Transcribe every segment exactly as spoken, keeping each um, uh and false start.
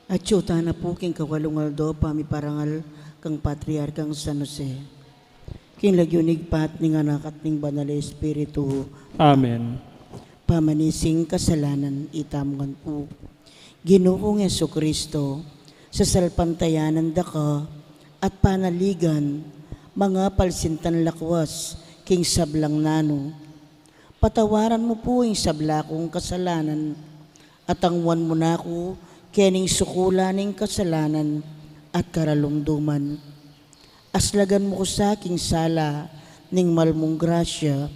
Atyu tana pu king kawalung aldo pamiparangal kang Patriarkang San Jose. King lagyu ning Ibpa at ning Anak at ning Banal a Espiritu. Amen. Pamanising kasalanan itamu ngan pu. Ginu kung Jesucristo, sasalpantayanan da ka at panaligan, mangapalsintan lakwas king sablang nanu. Patawaran mu pu ing sabla kung kasalanan, at angwan mu na ku kening sukulan ning kasalanan at karalumduman. Aslagan mu ku sa king sala ning mal mung grasya,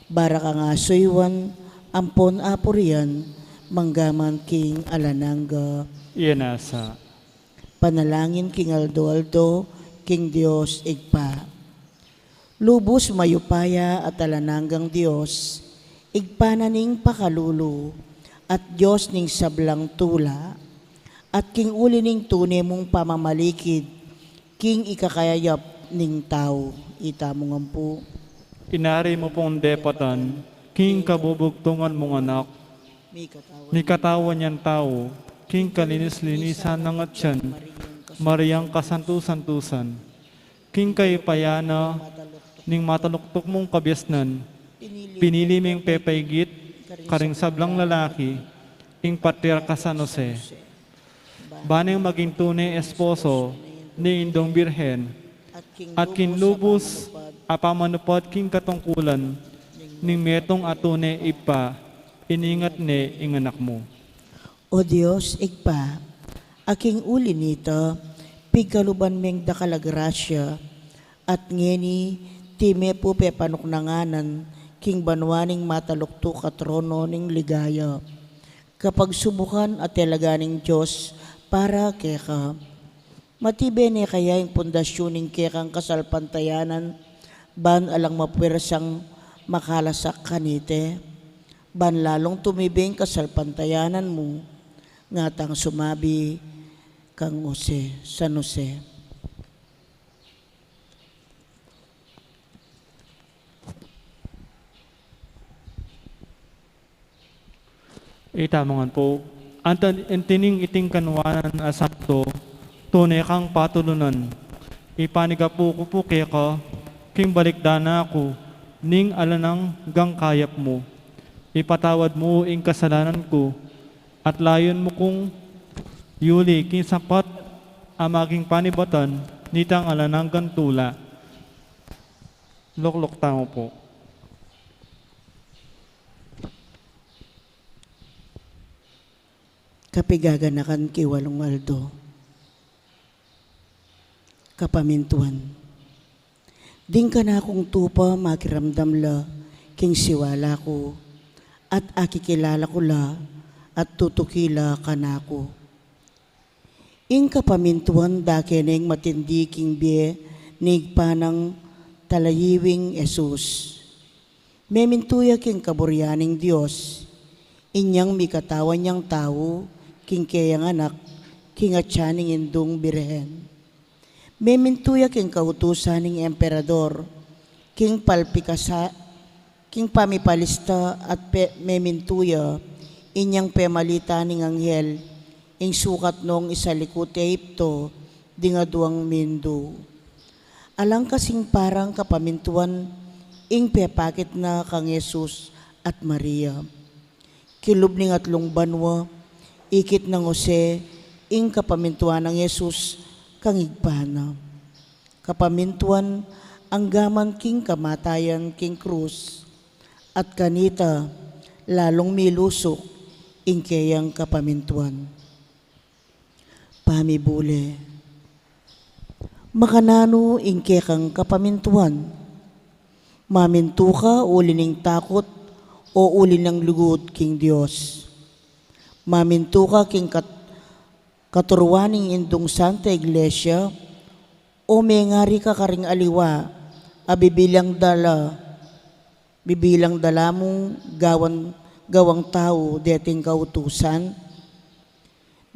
bara kang asuyuan ampon apurian, manggaman king alang angga. Iyan asa. Panalangin king aldo-aldo king Dios Ibpa. Lubus mayupaya at alang anggang Dios, Ibpa na ning pakalulu, at Dios ning sablang tula, at king uli ning tune mung pamamalikid king ikakayap ning tau. Itamu ngan pu. Inari mu pung depatan king kabubugtungan mung Anak, mikatawan yang tau king kalinis-linisan nang atian, Mariang kasantu-santusan, king kayupayan na ning mataluktuk mung kabiasnan, pinili meng pepaigit karing sablang lalaki, ing Patriarka San Jose. Ba neng maging tune esposo ning Indung Birhen, at king lubus a pamanupad king katungkulan ning metung a tune Ibpa, iningat ne ing Anak mu. O Dios Ibpa, a king uli nita, pigkaluban meng dakal a grasya, at ngeni, tine pu pepanuknanganan king banua ning mataluktuk a trono ning ligaya, kapagsubukan at talaga ning Dios para keka. Matibe ne kaya ing pundasyun ning kekang kasalpantayanan, ban alang mapuersang makalasak kanita? Ban lalung tumibe ing kasalpantayanan mu, ngatang sumabi kang Jose, San Jose. Itamu ngan pu, anting iting kanuanan a santo, tune kang patulunan. Ipanigapu ku pu keka king balikdan na ku ning alang anggang kayap mu. Ipatawad mu ing kasalanan ku, at layun mu kung yuli king sapat a maging panibatan nitang alang anggang tula. Lukluk tamu pu. Kapigaganakan king walung aldo. Kapamintuan. Ding kanakung tupa makiramdam la king siwala ku, at akikilala ku la, at tutuki la kanaku. Ing kapamintuan dake neng matindi king bie ning Ibpa nang talayiwing Jesus. Memintu ya king kaburian ning Dios, inyang mikatawan yang tau king keyang Anak, king atian ning Indung Birhen. Memintu ya king kautusan ning emperador, king palpikasa-, king pamipalista at pe-, memintu ya inyang pemalita ning anghel, ing sukat nong isalikut Egipto, ding aduang mindu. Alang kasing parang kapamintuan ing pepakit na kang Jesus at Maria. Kilub ning atlung banua, ikit nang Jose ing kapamintuan nang Jesus kang Ibpa na. Kapamintuan anggaman king kamatayan king krus, at kanita lalung milusuk ing keyang kapamintuan. Pamibule. Makananu ing kekang kapamintuan? Mamintu ka uli ning takut o uli nang lugud king Dios? Mamintu ka king kat-, katuruan ning Indung Santa Iglesia, o mengari ka karing aliwa a bibilang dala, bibilang dala mung gawan, gawang tau deting kautusan?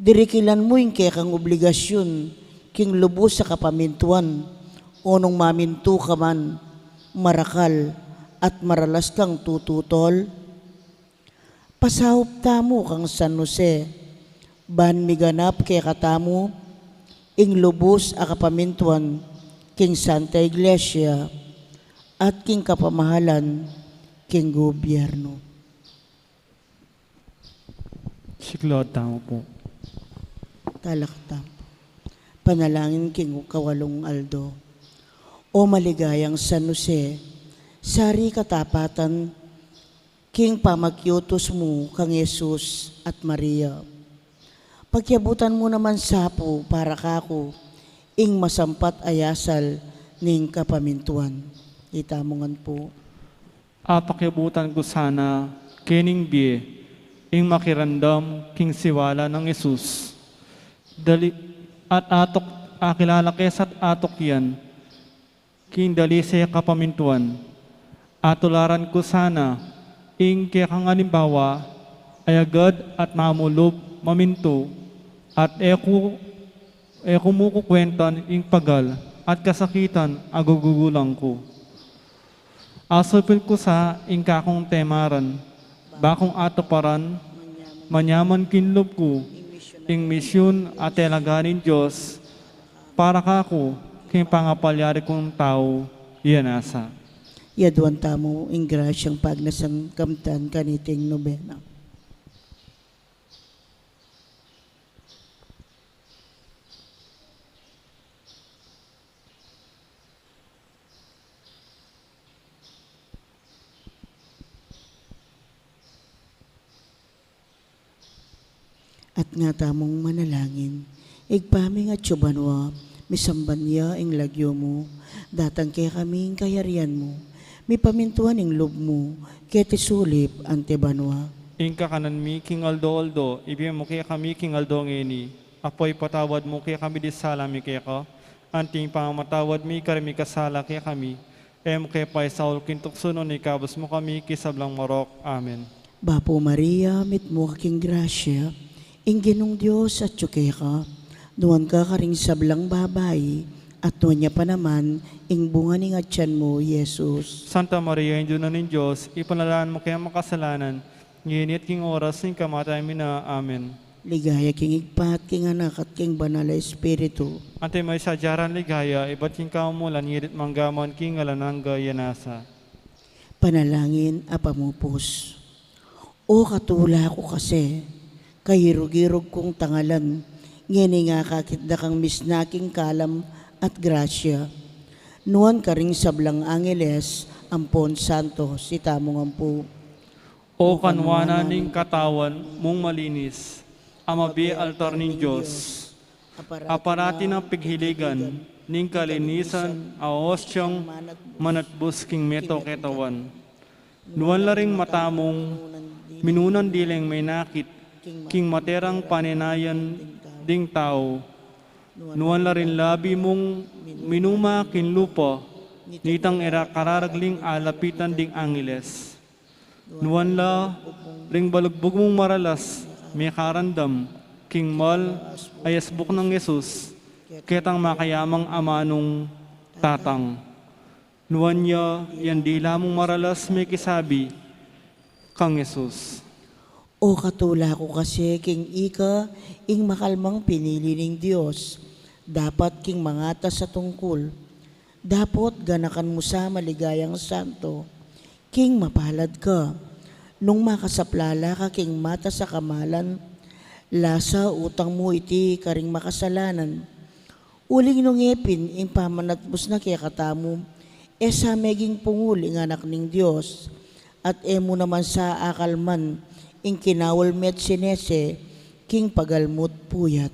Dirikilan mu ing kekang obligasyun king lubus a kapamintuan, o nung mamintu ka man, marakal at maralas kang tututol? Pasaup tamu kang San Jose, Ban miganap kekatamu ing lubus a kapamintuan king Santa Iglesia at king kapamahalan king gobyerno. Siklaud tamu pu. Talakad tamu pu. Panalangin king kawalung aldo. O maligayang San Jose, sari katapatan king pamakiutus mu kang Jesus at Maria. Pakiabutan mu naman sa pu para kaku ing masampat a yasal ning kapamintuan. Itamu ngan pu. Apakiabutan ku sana kening bie ing makiramdam king siwala nang Jesus. Dali, at atok, akilala ke sa at atok yan king dali se kapamintuan. Atularan ku sana ing kekang alimbawa, ayagad at mamulub mamintu, at e ku, e ku mu kukwentan ing pagal at kasakitan a gugulang ku. Asupil ku sa ing kakung temaran, ba kung atuparan manyaman king lub ku ing misyun a talaga ning Dios para kaku king pangapalyari kung tau. Iya nasa. Yaduan tamu ing grasyang pagnasan kamtan kaniting nobena. At nga tamung manalangin. Ibpa mi, atsu ka banua, misamban ya ing lagyu mu, datang kekami ing kayarian mu, mipamintuan ing lub mu keti sulip anti banua. Ing kakanan mi king aldo-aldo ibie mu kekami king aldo ngeni, ampon ipatawad mu kekami ding sala mi keka, anti ing pamamatawad mi karing mikasala kekami. E mu ke paisaul king tuksu, nune ikabus mu kami king sablang marok. Amen. Bapu Maria, mitmu ka king grasya, ing Ginung Dios atsu keka, nuan ka karing sablang babai, at nuan ya pa naman ing bunga ning atian mu, Jesus. Santa Maria, Indu na ning Dios, ipanalangin mu kaming makasalanan, ngeni at king oras ning kamatayan mi na. Amen. Ligaya king Ibpa, at king Anak, at king Banal a Espiritu. Antimo ing sadya rang ligaya ibat king kamumulan, ngeni at mangga man king alang angga. Iya nasa. Panalangin a pamupus. O katula ku kasi, kairug-irug kung tangalan, ngeni akakit da kang misna king kalam at grasya, nuan karing sablang angeles ampon santos. Itamu ngan pu. O kanwanan ning katawan mung malinis, a mabie altar ning Dios, a parati nang pighiligan ning kalinisan a ostiang manatbus king meto ketawan. Nuan la ring mata mung minunan diling menakit king materang panenayan ding tau. Nuan la ring labi mung minuma king lupa, nitang e ra kararagling alapitan ding angeles. Nuan la ring balugbug mung maralas mekarandam king mal a yasbuk nang Jesus, ketang makayamang amanung tatang. Nuan ya yang dila mung maralas mekisabi kang Jesus. O katula ku kasi king ika ing makalmang pinili ning Dios, dapat king mangatas a tungkul. Dapot ganakan mu sa, maligayang santo, king mapalad ka. Nung makasaplala ka king matas a kamalan, lasa utang mu iti karing makasalanan. Uling nung e pin ing pamanatbus na kekatamu, e sa meging pungul ing Anak ning Dios, at e mu naman sa akalman ing kinaul me't sinese king pagalmu't puyat.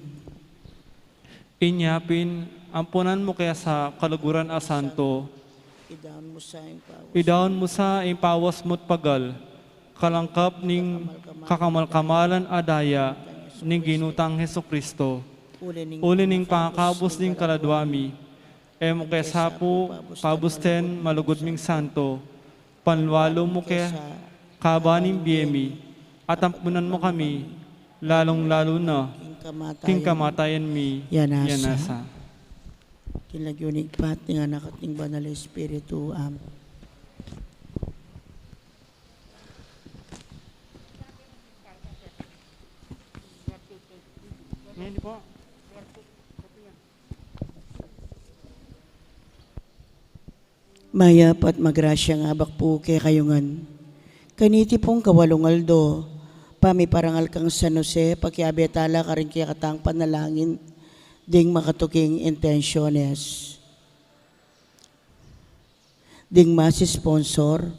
Inya pin, ampunan mu ke sa kaluguran a santo. Idaun mu sa ing pawas mu't pagal, kalangkap ning kakamal-kamalan a daya ning Ginu tang Jesucristo. Uli ning pangakabus ning kaladua mi, e mu ke sa pu pabusten malugud ming santo, panlualu mu ke kaban ning bie mi, at ampunan mu kami, lalung-lalu na king kamatayan mi. Yan asa. King lagyu ning Ibpa, at ning Anak, at ning Banal a Espiritu. Amen. Mayap at magrasyang abak pu kekayu ngan. Kaniti pung kawalung aldo, pamiparangal kang San Jose, pakiabe tala karing kekatang panalangin ding makatuking intensyones. Ding Mass sponsor,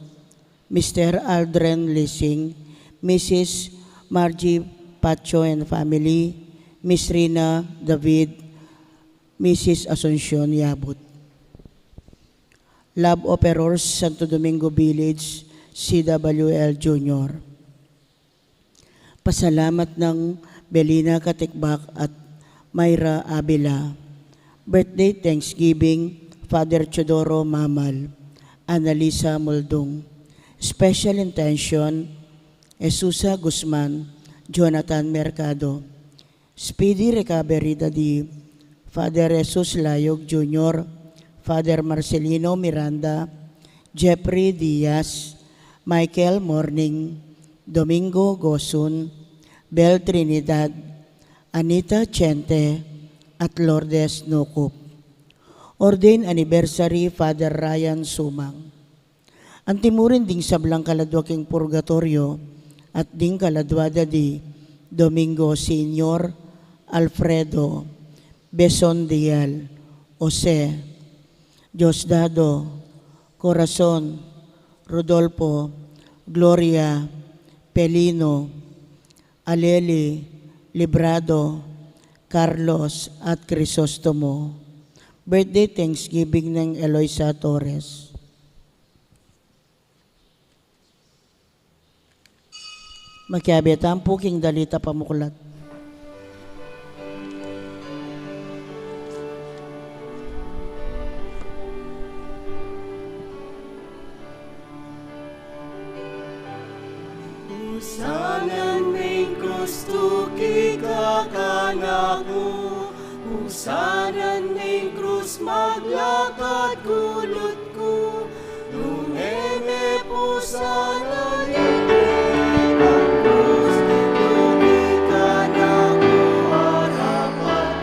Mister Aldren Lising, Missus Margie Pacho and family, Miss Rina David, Missus Asuncion Yabut. Love Offerers, Santo Domingo Village, C W L Junior. Pasalamat nang Belina Katikbak at Myra Avila. Birthday Thanksgiving, Father Teodoro Mamal, Annalisa Muldung. Special intention, Jesusa Guzman, Jonathan Mercado. Speedy recovery da di Father Jesus Layog Junior, Father Marcelino Miranda, Jeffrey Diaz, Michael Morning, Domingo Gosun, Bel Trinidad, Anita Chente, at Lourdes Nukup. Ordain anniversary, Father Ryan Sumang. Antimurin ding sablang kaladua king purgatoryo at ding kaladua da di Domingo Senior, Alfredo, Beson Dial, Jose, Diosdado, Corazon, Rodolfo, Gloria, Pelino, Aleli, Librado, Carlos, at Crisostomo. Birthday Thanksgiving nang Eloisa Torres. Makiabe tamu pu king dalit a pamuklat. Pusanan ning krus tuki kakanak mu, pusanan ning krus maglakad kulut ku, nune me pusanan ning krus tuki kanaku arapat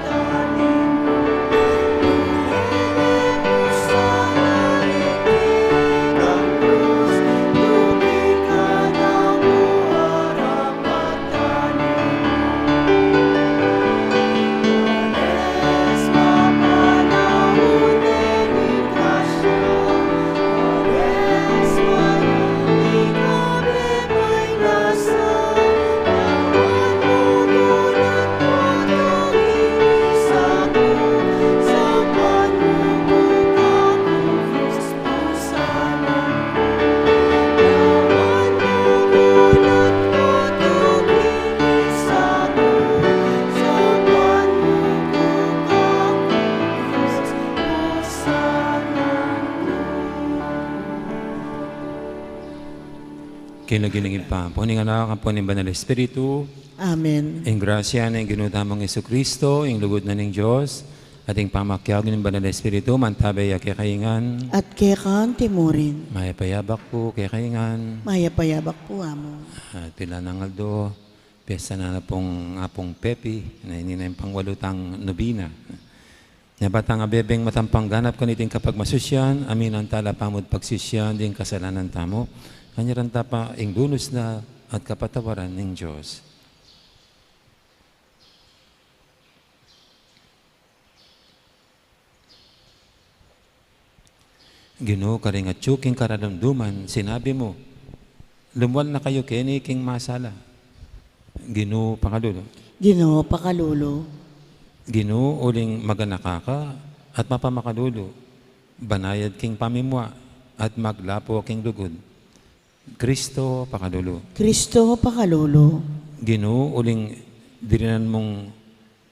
King lagyu ning Ibpa, ampo ning Anak, ampo ning Banal Espiritu. Amen. Ing grasya ning Ginu tamung Jesucristo, ing lugud na ning Dios, at ing pamakiabe ning Banal Espiritu, mantabe ya kekayu ngan. At keka antimurin. Mayap a yabak pu kekayu ngan. Mayap a yabak pu, Amu. At pilan nang aldo, pesta na na pung Apung Pepi, na ini na ing pangwalu tang nobena. Nya ba tang abebeng matampang ganap kaniting kapagmasusyan, aminan tala pamu't pagsisian ding kasalanan tamu, kanyaran ta pa ing lunus na at kapatawaran ning Dios. Ginu, karing atyu king karalumduman, sinabi mu, "Lumwal na kayu keni king masala." Ginu, pakalulu. Ginu, pakalulu. Ginu, uling maganaka ka at mapamakalulu, banayad king pamimua at maglapo king lugud. Kristo, pakalulu. Kristo, pakalulu. Ginu, uling dirinan mung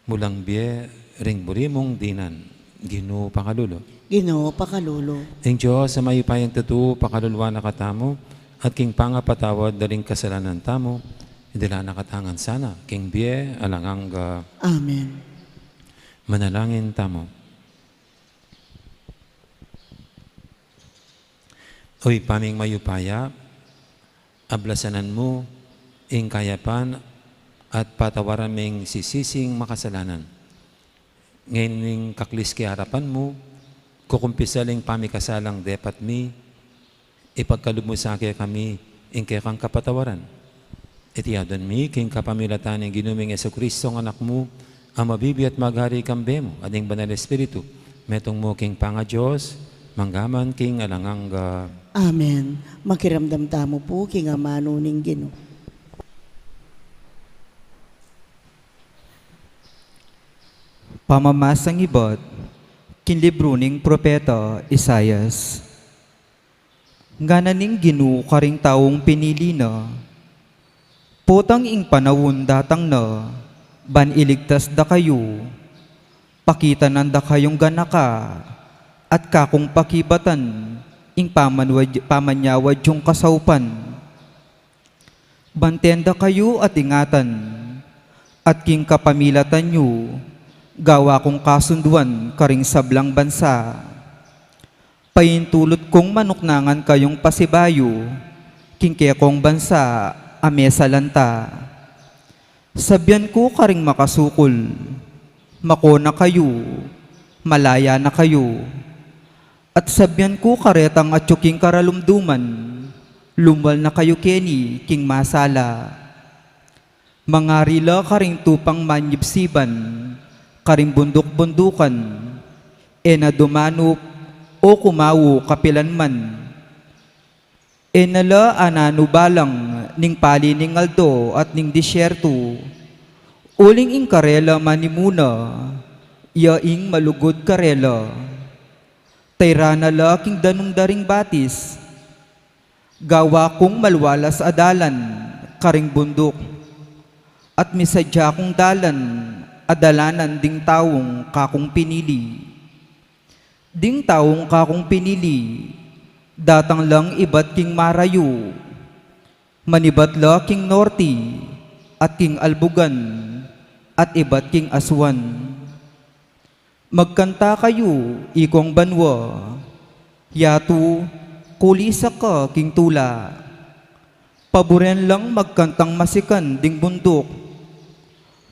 mulang bie ring buri mung dinan. Ginu, pakalulu. Ginu, pakalulu. Ing Dios a mayupayang tutu, pakaluluan na katamu, at king pangapatawad da ring kasalanan tamu, idala na katamu ngan sana king bie alang angga. Amen. Manalangin tamu. O Ibpa ming mayupaya, ablasanan mu ing kayapan at patawaran ming sisising makasalanan. Ngeni king kaklis ke arapan mu, kukumpisal ing pamikasalang depat mi, ipagkalub mu sa kekami ing kekang kapatawaran. Iti adwan mi king kapamilatan ning Ginu ming Jesucristo, Anak mu, a mabibie at maghari kambe mu at ning Banal Espiritu, metung mu king pangaDios, mangga man king alang angga. Amen. Makiramdam tamu pu king amanu ning Ginu. Pamamasang ibat king libru ning propeta Isaias. Ngana ning Ginu karing taung pinili na, potang ing panaun datang na ban iligtas dakayu, pakitanan dakayung ganaka, at kakung pakibatan ing pamanwad-, pamanyawad yung kasaupan. Banten dakayu at ingatan, at king kapamilatan yu, gawa kung kasunduan karing sablang bansa. Paintulut kung manuknangan kayung pasibayu king kekong bansa a mesalanta. Sabian ku karing makasukul, "Mako na kayu, malaya na kayu." At sabian ku karetang atyu king karalumduman, "Lumwal na kayu keni king masala." Mangari la karing tupang manyibsiban, karing bunduk-bundukan, e na dumanup o kumawu kapilan man. E na la ananu balang ning pali ning aldo at ning disyertu, uling ing karela manimuna, ya ing malugud karela. Tayra na la king danum da ring batis, gawa kung malwalas a dalan karing bunduk, at misadya kung dalan a dalanan ding taung kakung pinili. Ding taung kakung pinili, datang lang ibat king marayu, manibat la king norte, at king albugan, at ibat king aswan. Magkanta kayu, ikong banua, yatu, kulisak ka king tula. Paburen lang magkantang masikan ding bunduk.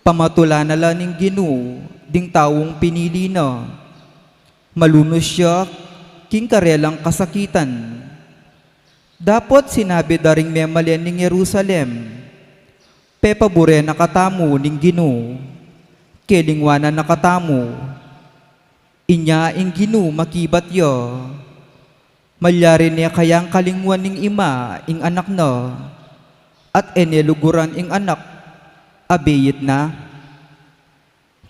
Pamatula na la ning Ginu ding taung pinili na. Malunus ya king karelang kasakitan. Dapot sinabi da ring memalen ning Jerusalem, "Pepabure na katamu ning Ginu, kelingwanan na katamu." Inya ing Ginu makibat ya, "Malyari ne kayang kalingwan ning ima ing anak na, at e ne luguran ing anak a beit na?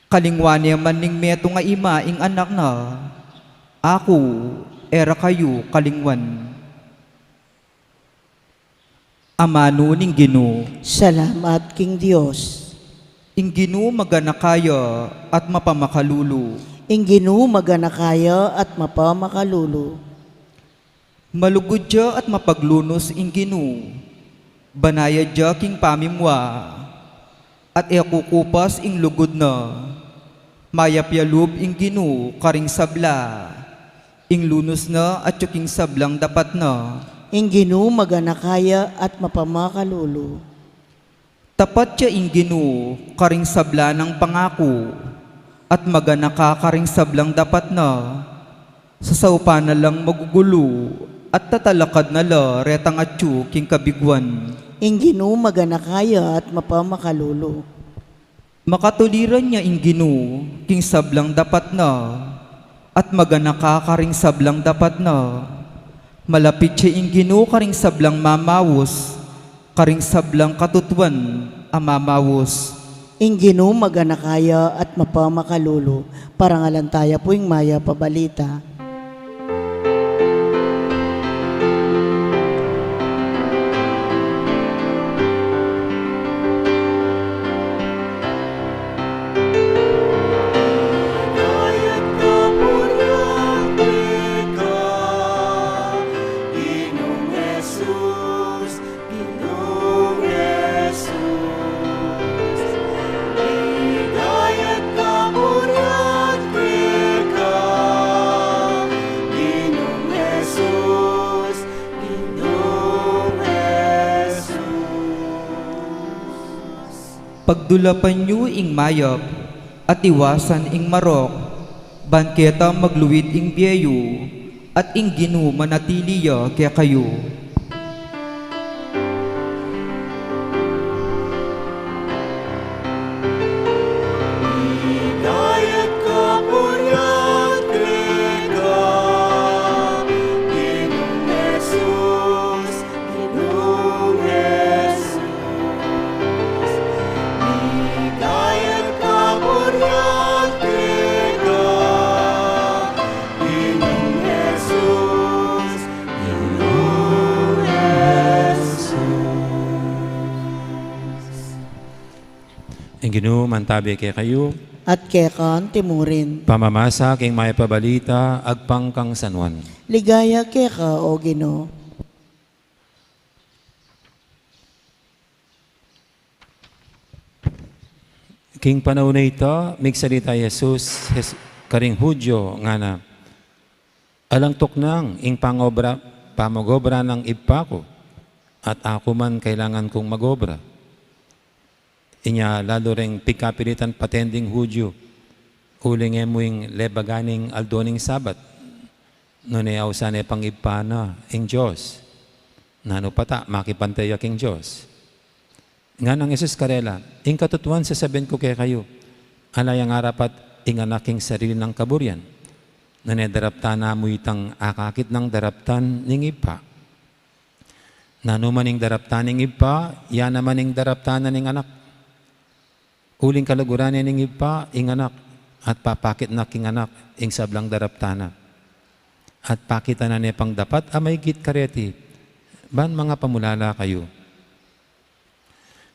Kalingwan ne man ning metung a ima ing anak na, aku e ra kayu kalingwan." Amanu ning Ginu. Salamat king Dios. Ing Ginu maganaka ya at mapamakalulu. Ing Ginu maganaka ya at mapamakalulu. Malugud ya at mapaglunus ing Ginu, banayad ya king pamimua, at e kukupas ing lugud na. Mayap ya lub ing Ginu karing sabla, ing lunus na atyu king sablang dapat na. Ing Ginu maganaka ya at mapamakalulu. Tapat ya ing Ginu karing sabla nang pangaku, at maganaka karing sablang dapat na. Sasaupan na lang magugulu, at tatalakad na la retang atyu king kabiguan. Ing Ginu maganaka ya at mapamakalulu. Makatuliran ya ing Ginu king sablang dapat na, at maganaka karing sablang dapat na. Malapit ya ing Ginu karing sablang mamaus, karing sablang katutuan a mamaus. Ing Ginu maganaka ya at mapamakalulu. Parangalan taya pu ing mayap a balita. Pagdulapan yu ing mayap, at iwasan ing marok, ban keta magluid ing bie yu, at ing Ginu manatili ya kekayu. Ligaya at kapurian keka, Ginung Jesus, Ginung Jesus. Ligaya at kapurian keka, Ginung Jesus, Ginung Jesus. Ing Ginu mantabi kekayu. At keka antimurin. Pamamasa king Mayap a Balita agpang kang San Juan. Ligaya keka, O Ginu. King panaun a ita, migsalita i Jesus, Jes-, karing Judio, ngana, "Alang tuknang ing pangobra, pamagobra nang Ibpa ku, at aku man kailangan kung magobra." Inya lalu reng pigkapilitan paten ding Judio, uling e mu ing lebagan ing aldo ning Sabat, nune ausan ne pang Ibpa na ing Dios. Nanu pa ta, makipante ya king Dios? Nganang Jesus karela, "Ing katutuan sasabian ku kekayu, ala yang arapat ing Anak king sarili nang kaburian, nune daraptan na mu itang akakit nang daraptan ning Ibpa. Nanu man ing daraptan ning Ibpa, ya naman ing daraptan na ning Anak. Uling kaluguran ne ning Ibpa ing Anak, at papakit na king Anak ing sablang daraptan na. At pakit na ne pang dapat a maigit kareti, ban mangapamulala kayu."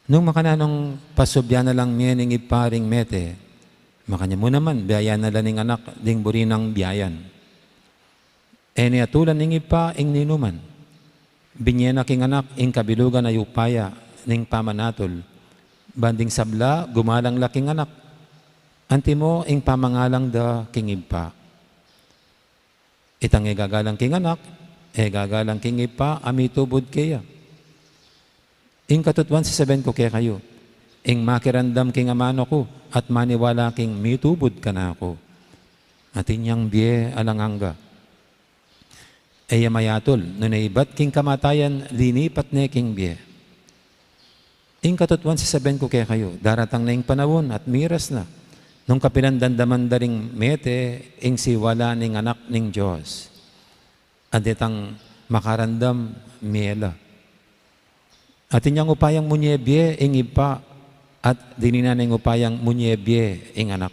Nung makananung pasubyan na lang mie ning Ibpa ring mete, makanyan mu naman biayan na la ning Anak ding buri nang biayan. E ne atulan ning Ibpa ing ninuman. Binie na king Anak ing kabilugan a upaya ning pamanatul, ban ding sabla gumalang la king Anak, antimo ing pamangalang da king Ibpa. Itang e gagalang king Anak, e gagalang king Ibpa a mitubud keya. Ing katutuan sasabian ku kekayu, ing makiramdam king amanu ku at maniwala king mitubud kanaku, atin yang bie alang angga. E ya mayatul, nune ibat king kamatayan, linipat ne king bie. Ing katutuan sasabian ku kekayu, daratang na ing panaun at miras na, nung kapilan damdaman da ring mete ing siwala ning Anak ning Dios. At detang makaramdam, mie la. Atin yang upayang munye bie ing Ibpa, at dininan na ing upayang munye bie ing Anak.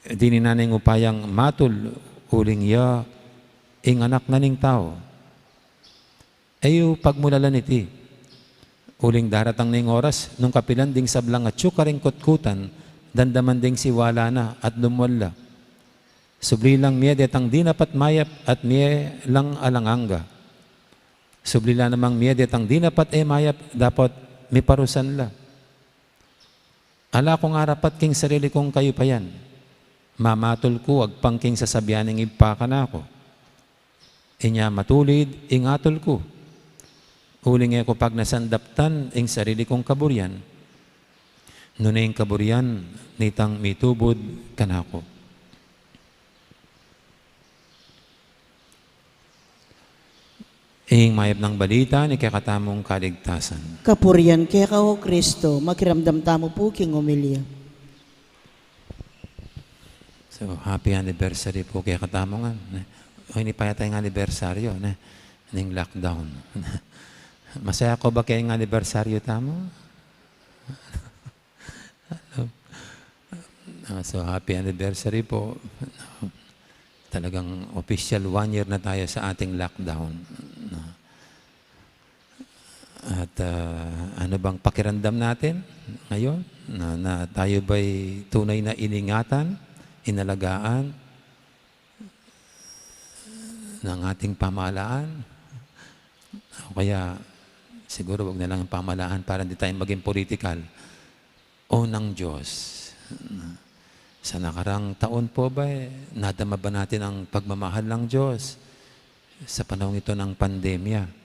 Dininan na ing upayang matul, uling ya ing Anak na ning Tau. E yu pagmulalan iti. Uling daratang na ing oras, nung kapilan ding sablang atyu karing kutkutan, damdaman ding siwala na at lumwal la. Subli lang mie detang dinapat mayap at mie lang alang angga. Subli la namang mie detang dinapat e mayap, dapot miparusan la. Ala kung arapat king sarili kung kayupayan. Mamatul ku agpang king sasabian ning Ibpa kanaku. Inya matulid ing atul ku. Uling e ku pagnasan daptan ing sarili kung kaburian, nune ing kaburian nitang mitubud kanaku. Ing mayap nang balita ning kekatamung kaligtasan. Kapurian keka, O Kristo. Makiramdam tamu pu king omilya. So, happy anniversary pu kekatamu ngan, ne? O, ini pa yata ing anibersaryo, ne? Ning lockdown. Masaya ko ba keng anibersaryo tamu? Ah, so, happy anniversary po. Talagang official one year na tayo sa ating lockdown. At, ah, ano bang pakiramdam natin ngayon? Na, na tayo ba'y tunay na iningatan, inalagaan ng ating pamahalaan? O kaya, siguro wag na lang yung pamahalaan para hindi tayo maging political. O ng Diyos. Sa nakarang taon po ba, eh, nadama ba natin ang pagmamahal ng Diyos sa panahong ito ng pandemya?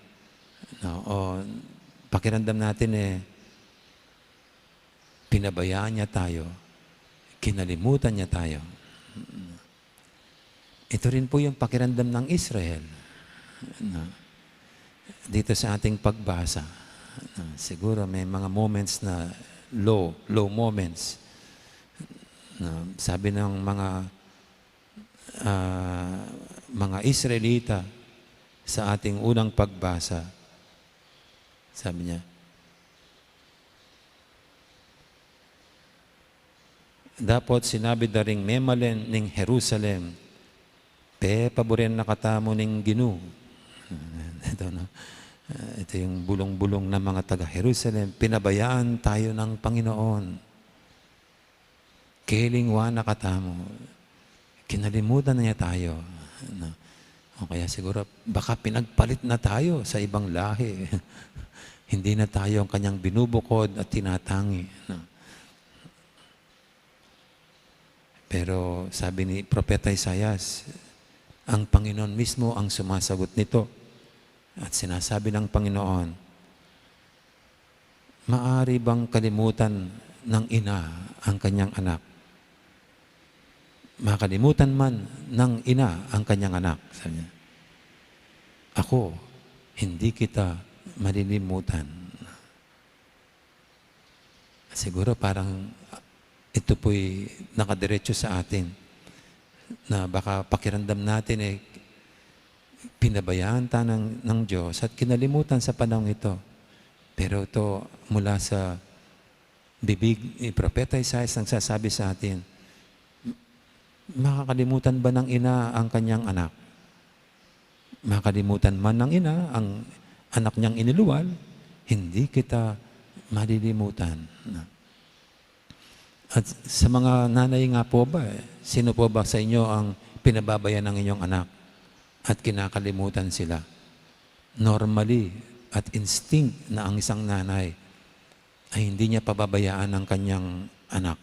No? O pakiramdam natin, eh, Pinabayaan niya tayo. Kinalimutan niya tayo. Ito rin po yung pakiramdam ng Israel. No? Dito sa ating pagbasa, no? Siguro may mga moments na low, low moments. No? Sabi ng mga, ah, mga Israelita sa ating unang pagbasa, sabi niya, dapot sinabi da ring memalen ning Jerusalem, "Pepaburen na katamu ning Ginu." Ito, no? Ah, ito yung bulong-bulong ng mga taga Jerusalem. Pinabayaan tayo ng Panginoon. Kelingwan na katamu. Kinalimutan na niya tayo. No? O kaya siguro, baka pinagpalit na tayo sa ibang lahi. Hindi na tayo ang kanyang binubukod at tinatangi. No? Pero sabi ni Propeta Isaias, ang Panginoon mismo ang sumasagot nito. At sinasabi ng Panginoon, "Maari bang kalimutan ng ina ang kanyang anak? Makalimutan man ng ina ang kanyang anak," sabi niya. "Ako, hindi kita malilimutan." Siguro parang, ah, ito po'y nakadiretso sa atin na baka pakiramdam natin, eh, pinabayaan ta ng, ng Diyos at kinalimutan sa panahong ito. Pero ito, mula sa bibig ni Propeta Isaias, nagsasabi sa atin, makakalimutan ba ng ina ang kanyang anak? Makalimutan man ng ina ang anak niyang iniluwal, hindi kita malilimutan. At sa mga nanay nga po ba, eh, sino po ba sa inyo ang pinababayaan ng inyong anak at kinakalimutan sila? Normally, at instinct na ang isang nanay ay hindi niya pababayaan ang kanyang anak.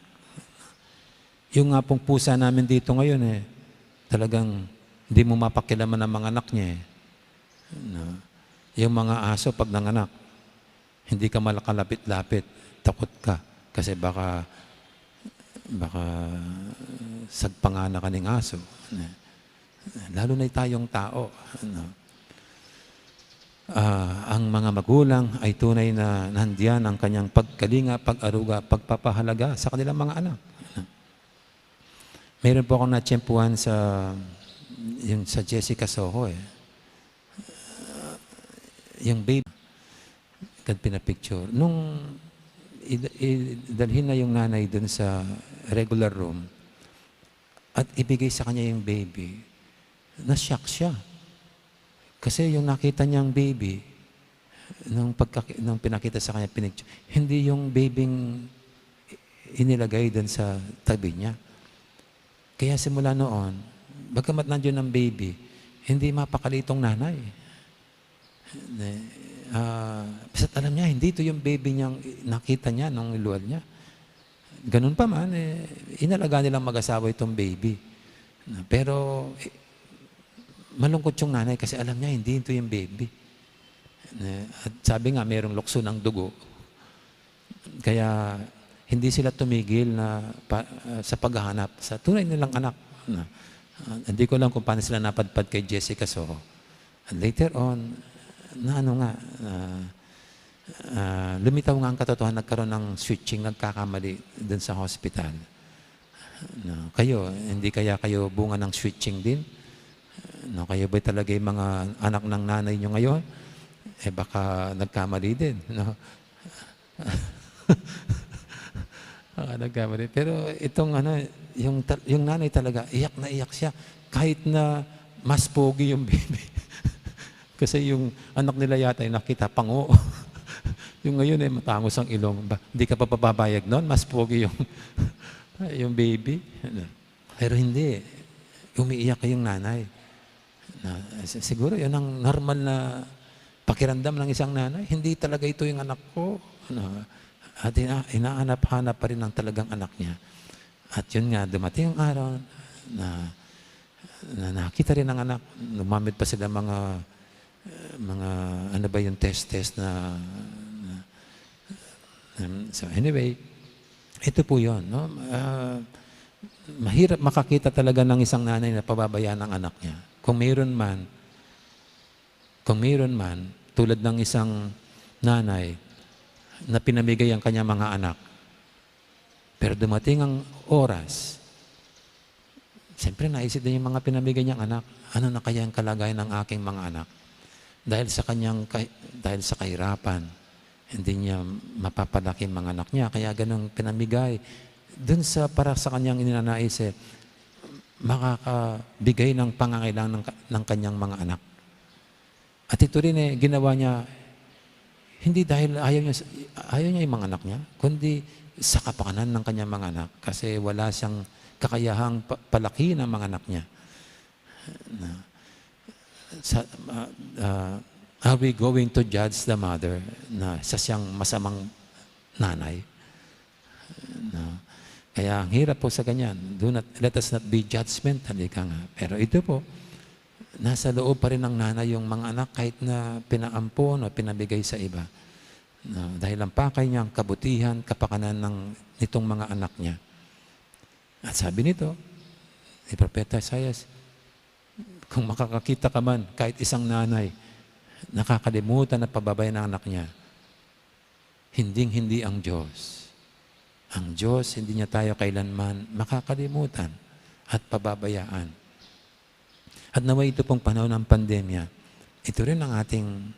Yung nga pong pusa namin dito ngayon, eh, talagang hindi mo mapakialaman ang mga anak niya, eh. No? Yung mga aso pag nanganak, hindi ka malakalapit-lapit, takot ka. Kasi baka, baka sagpangan na ka ning aso. Lalo na tayong tao. Ano? Ah, ang mga magulang ay tunay na nandiyan ang kanyang pagkalinga, pag-aruga, pagpapahalaga sa kanilang mga anak. Meron po akong natiyempuhan sa, yung sa Jessica Soho, eh. Yung baby, kad pinapicture. Nung id-, idalhin na yung nanay dun sa regular room at ibigay sa kanya yung baby, na-shock siya. Kasi yung nakita niyang baby, nung pagkaki-, nung pinakita sa kanya, pinicture, hindi yung baby-ng inilagay dun sa tabi niya. Kaya simula noon, bagamat nandiyan ang baby, hindi mapakali itong nanay. Ne, ah, basta't alam niya, hindi ito yung baby niyang nakita niya nung iluwal niya. Ganun pa man, eh, inalagaan nilang mag-asawa itong baby. Na, pero, eh, malungkot yung nanay kasi alam niya, hindi ito yung baby. Ne, at sabi nga, merong lukso ng dugo. Kaya hindi sila tumigil na pa-, ah, sa paghahanap sa tunay nilang anak. Na, ah, hindi ko alam kung paano sila napadpad kay Jessica Soho. And later on, na ano nga, ah, ah, lumitaw nga ang katotohanan, nagkaroon ng switching, nagkakamali dun sa hospital. No, kayo, hindi kaya kayo bunga ng switching din? No, kayo ba talaga yung mga anak ng nanay nyo ngayon? Eh, baka nagkamali din, no? Baka nagkamali. Pero itong ano, yung ta-, yung nanay talaga, iyak na iyak siya. Kahit na mas pogi yung baby. Kasi yung anak nila yata, yung nakita, pango. Yung ngayon, eh, matangos ang ilong. Ba, hindi ka pa papabayag nun, mas pogi yung, yung baby. Pero hindi. Umiiyak yung nanay. Na, si-, siguro yun ang normal na pakiramdam ng isang nanay. "Hindi talaga ito yung anak ko." Ano, at ina-, inaanap-hanap pa rin ang talagang anak niya. At yun nga, dumating ang araw na, na nakita rin ng anak, gumamit pa sila mga, mga, ano ba yung test-test na, na, um, so anyway, Ito po yun, no? Ah, mahirap makakita talaga ng isang nanay na pababayaan ang anak niya. Kung mayroon man, kung mayroon man, tulad ng isang nanay na pinamigay ang kanyang mga anak, pero dumating ang oras, siyempre naisip din yung mga pinamigay niyang anak, "Ano na kaya ang kalagayan ng aking mga anak?" Dahil sa kanyang kah-, dahil sa kahirapan, hindi niya mapapalaki ang mga anak niya, kaya ganun pinamigay. Dun sa, para sa kanyang ininanais, eh, makakabigay ng pangangailangan ng ka-, ng kanyang mga anak. At ito rin, eh, ginawa niya, hindi dahil ayaw niya sa, ayaw niya yung mga anak niya, kundi sa kapakanan ng kanyang mga anak, kasi wala siyang kakayahang pa-, palakihin ang mga anak niya. Na, sa, ah, ah, are we going to judge the mother na isa siyang masamang nanay? Na, kaya ang hirap po sa ganyan. Do not, let us not be judgmental, ika nga. Pero ito po, nasa loob pa rin ng nanay yung mga anak kahit na pinaampon o pinabigay sa iba. Na, dahil ang pakay niya ang kabutihan, kapakanan ng, nitong mga anak niya. At sabi nito, ni Propeta Isaias, "Kung makakakita ka man, kahit isang nanay, nakakalimutan at pababayaan ang anak niya, hinding-hindi ang Diyos. Ang Diyos, hindi niya tayo kailanman makakalimutan at pababayaan." At naway ito pong panahon ng pandemya, ito rin ang ating,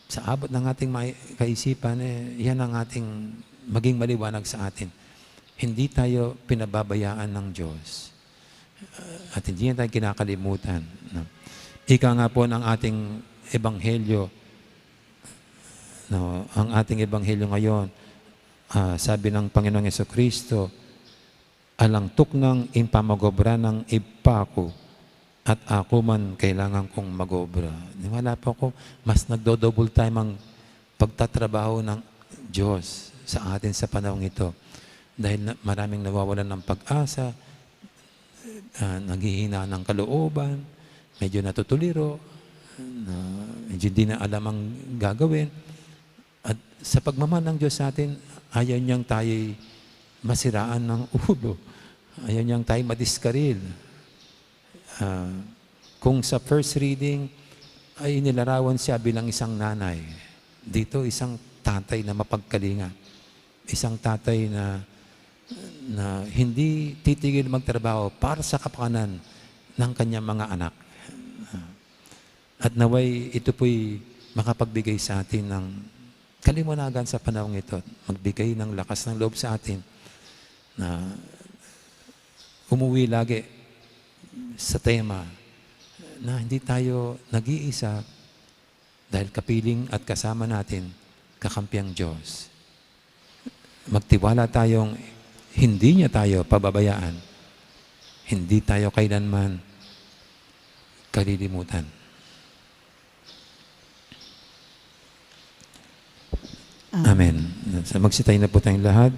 sa abot ng ating mai-, kaisipan, eh, yan ang ating maging maliwanag sa atin. Hindi tayo pinababayaan ng Diyos. At hindi niya tayo kinakalimutan, no? Ika nga po ng ating ebanghelyo, no? Ang ating ebanghelyo ngayon, ah, sabi ng Panginoong Hesukristo, "Alang tuknang ing pamag-obra ning Ibpa ku, at aku man kailangan kung mag-obra." Niwala po ako, mas nagdo-double time ang pagtatrabaho ng Diyos sa atin sa panahong ito. Dahil na, maraming nawawalan ng pag-asa, ah, naghihina ng kalooban, medyo natutuliro, na medyo di na alam ang gagawin. At sa pagmamahal ng Diyos sa atin, ayaw niyang tayo'y masiraan ng ulo. Ayaw niyang tayo madiskaril. Ah, kung sa first reading ay inilarawan siya bilang isang nanay, dito isang tatay na mapagkalinga, isang tatay na, na hindi titigil magtrabaho para sa kapakanan ng kanyang mga anak. At naway ito po'y makapagbigay sa atin ng kaliwanagan sa panahong ito, magbigay ng lakas ng loob sa atin na umuwi lagi sa tema na hindi tayo nag-iisa dahil kapiling at kasama natin kakampi ang Diyos. Magtiwala tayong hindi niya tayo pababayaan. Hindi tayo kailanman kalilimutan. Amen. Amen. So, magsitayo na po tayong lahat.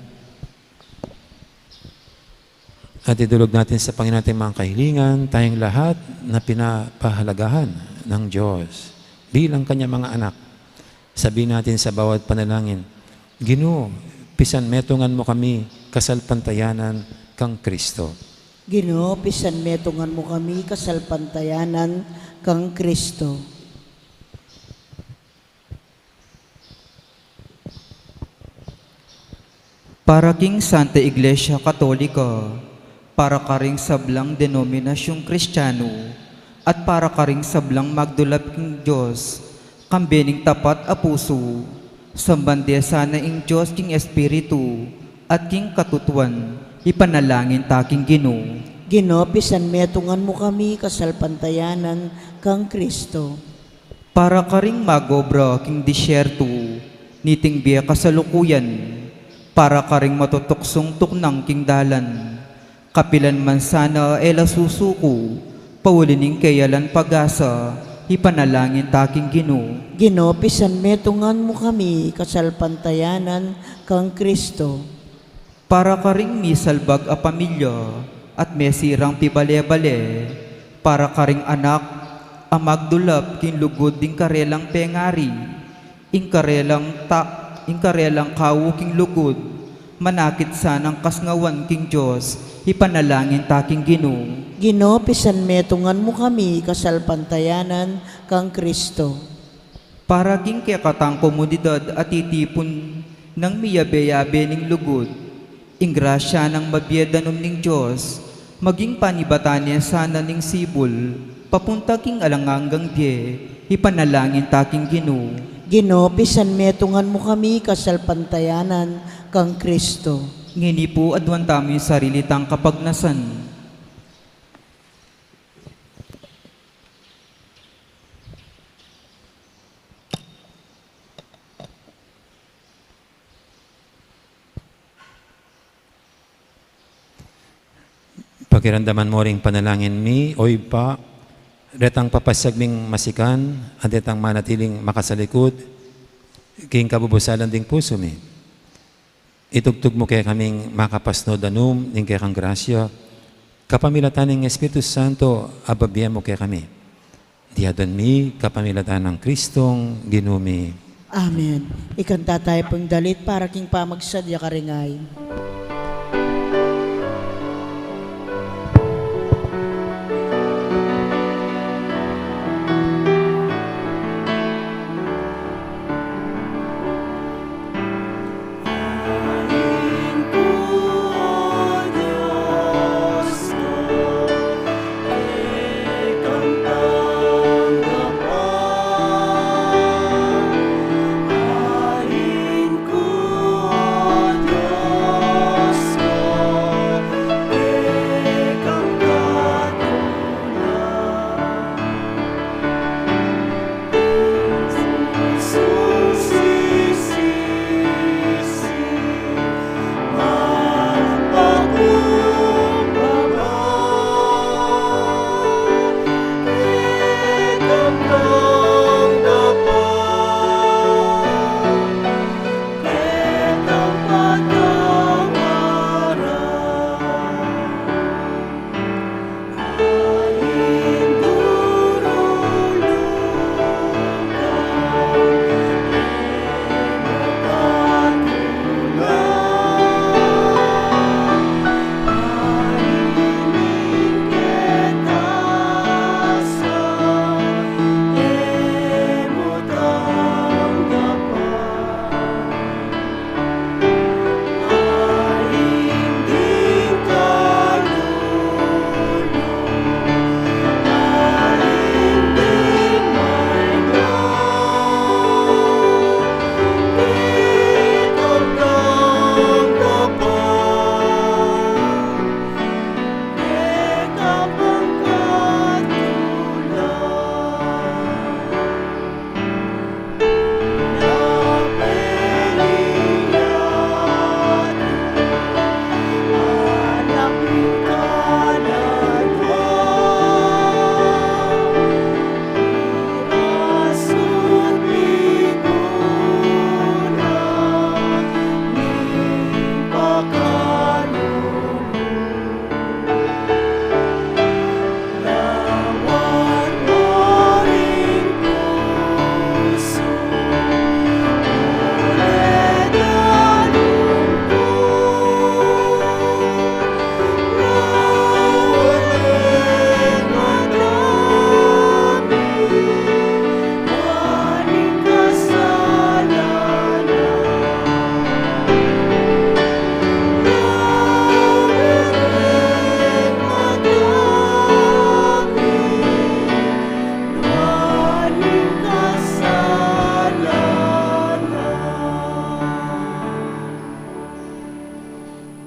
At idulog natin sa Panginoon ating mga kahilingan, tayong lahat na pinapahalagahan ng Diyos bilang kanyang mga anak. Sabihin natin sa bawat panalangin, "Ginu, pisanmetungan mu kami kasalpantayanan kang Kristo." Ginu, pisanmetungan mu kami kasalpantayanan kang Kristo. Para king Santa Iglesia Katolika, para karing sablang denominasyung Kristiyanu, at para karing sablang magdulap king Dios, kambe ning tapat a pusu, samban de sana ing Dios king Espiritu, at king katutuan, ipanalangin ta king Ginu. Ginu, pisanmetungan mu kami kasalpantayanan kang Kristo. Para karing mag-obra king disyertu, niting bie kasalukuyan, para karing matutuksung tuknang king dalan, kapilan man sana e la susuku, pauli ning keyalan pag-asa, ipanalangin ta king Ginu. Ginu, pisanmetungan mu kami kasalpantayanan kang Kristo. Para karing misalbag a pamilya at mesirang pibale-bale, para karing anak a magdulap king lugud ding karelang pengari, ing karelang ta-, ing karelang kau king lugud, Manakit sanang kasngawan king Dios, ipanalangin ta king Ginu. Ginu, pisanmetungan mu kami kasalpantayanan kang Kristo. Para king kekatang komunidad a titipun nang miyabe-yabe ning lugud, ing grasya nang mabie danum ning Dios, maging panibatan ne sana ning sibul, papunta king alang anggang bie, ipanalangin ta king Ginu. Ginu, pisanmetungan mu kami kasalpantayanan kang Kristo. Ngeni pu, aduan tamu ing sarili tang kapagnasan. Pakiramdaman mo ring panalangin mi, O Ibpa, retang papasiag ming masikan, at retang manatiling makasalikut king kabubusalan ding pusu mi. Itugtug mu kekaming makapasnud danum ning kekang grasya, kapamilatan ning Espiritu Santo a babie mu kekami. Iti adwan mi kapamilatan nang Kristong Ginu mi. Amen. Ikanta tayu pung dalit para king pamagsadya karing ain.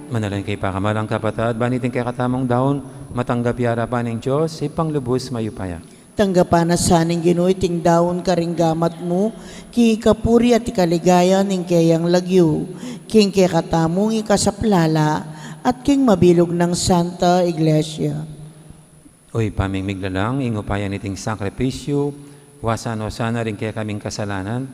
Manalangin kayu, pakamalan kung kapatad, ban iting kekatamung daun, matanggap ya arapan ning Dios, Ibpang lubus mayupaya. Tanggapan na sa ning Ginu iting daun karing gamat mu, king ikapuri at ikaligaya ning keyang lagyu, king kekatamung ikasaplala, at king mabilug nang Santa Iglesia. O Ibpa ming miglalang, ing upaya niting sakripisyu, wasan no sana ring kekaming kasalanan,